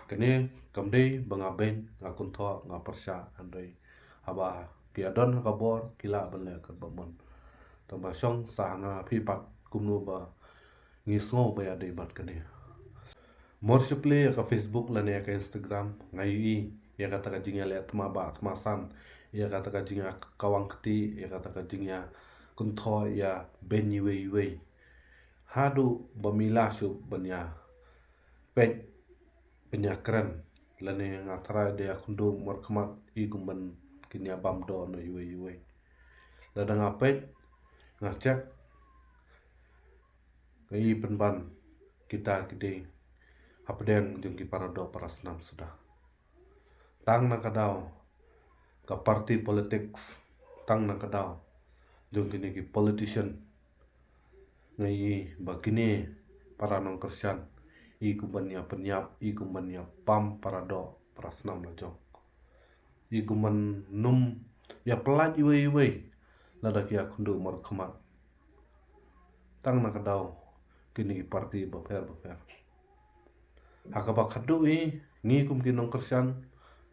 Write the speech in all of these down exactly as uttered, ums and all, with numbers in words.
Kane kam dei ba nga beiñ, nga kynthoh, nga pyrshah, hynrei haba ki ïadon ha ka bor ki lah ban leh katba mon. Tang ba shong sa ha nga phi pat kumno ba ngi sngew ba ïadei bad kane. Mor shuh plie ïa ka Facebook lane ïa ka Instagram, nga ïohi ïa kata ka jingïaleh thma bah thma san, ïa kata ka jingïakawang kti, ïa kata ka jingïakynthoh ïa beiñ iwei iwei. Haduh ba mi lah shuh ban ïa peit pynïakren, lane nga tharai da ïakhynduh markhmat i kumban kin ïa bam doh na iwei iwei. Lada nga peit, nga check, nga i pynban kita ki dei hapdeng jong ki paradoh parasnam suda. Tang na ka daw ka party politics, tang na ka daw jong kine ki politician, nga i ba kine para nongkyrshan i kumban ïa pynïap, i kumban ïa bam paradoh parasnam la jong, i kumban nym ïa pyllait iwei iwei lada ki ïakhynduh markhmat. Tang na ka daw kine ki party bapher bapher. Ha kaba khatduh i, ngi kum ki nongkyrshan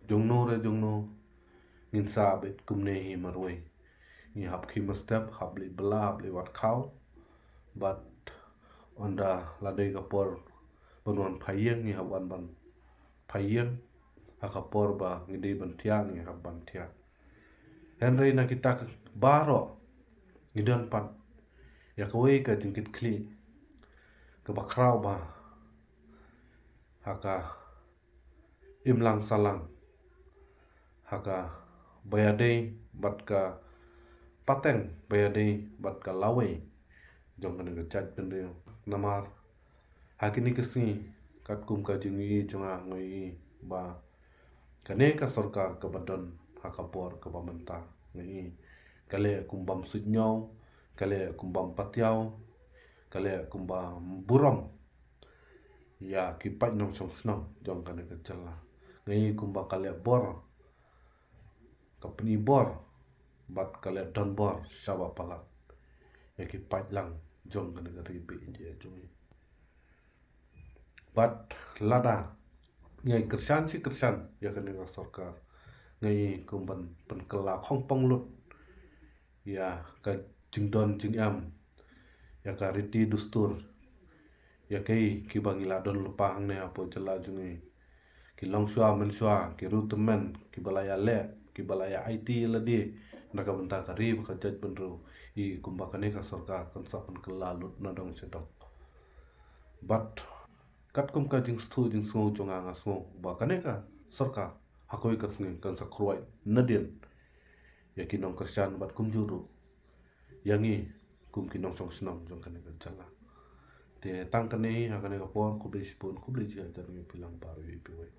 jongno re jongno, ngin sa bit kumne hi marwei. Ngi hap khie mynstep, hap leit bylla, hap leit wad khaw. Bad ynda la dei ka por ban wan phai ïing, ngi hap wan ban phai ïing. Ha ka por ba ngi dei ban thiah, ngi hap ban thiah. Hynrei na kita baroh ngi don pat ïa kawei ka jingkitkhlieh kaba khraw ba ha ka imlang sahlang, ha kaba ïadei bad ka pateng, ba ïadei bad ka lawei jong kane ka jaitbynriew. Namar ha kine ki sngi, katkum ka jingïohi jong nga, nga i ba kane ka sorkar kaba don ha ka bor kaba mynta, nga i ka leh kum bym suidñiew, ka leh kum bym patiaw, ka leh kum bym burom ïa ki paid nongshong shnong jong kane ka jylla. Nga i kumba ka leh bor, ka pyni bor bad ka leh don bor shaba palat ïa ki paidlang jong kane ka ri ba ïeit jong ngi. Bad lada ngi kyrshan shi kyrshan ïa kane ka sorkar, ngi kumban pynkylla khongpong lut ïa ka jingdon jingem, ïa ka riti dustur, ïa kaei kiba ngi la don lypa hangne hapoh jylla jong ngi. Ki longshuwa mynshwa, ki riewtymmen, kiba la ïaleh, kiba la ïa aiti ïa lade na ka bynta ka ri bad ka jaitbynriew, i kumba kane ka sorkar kan sa pynkylla lut na dong sha dong. Bad katkum ka jingstad jingsngew jong nga, nga sngew ba kane ka sorkar ha kawei ka sngi kan sa khrwai nadien ïa ki nongkyrshan bad kumjuh ruh ïa ngi kum ki nongshong shnong jong kane ka jylla. Te tang kane hi ha kane ka por, khublei shibun, khublei jingïaid ïa ngi phi lang baroh, ïa phi wei.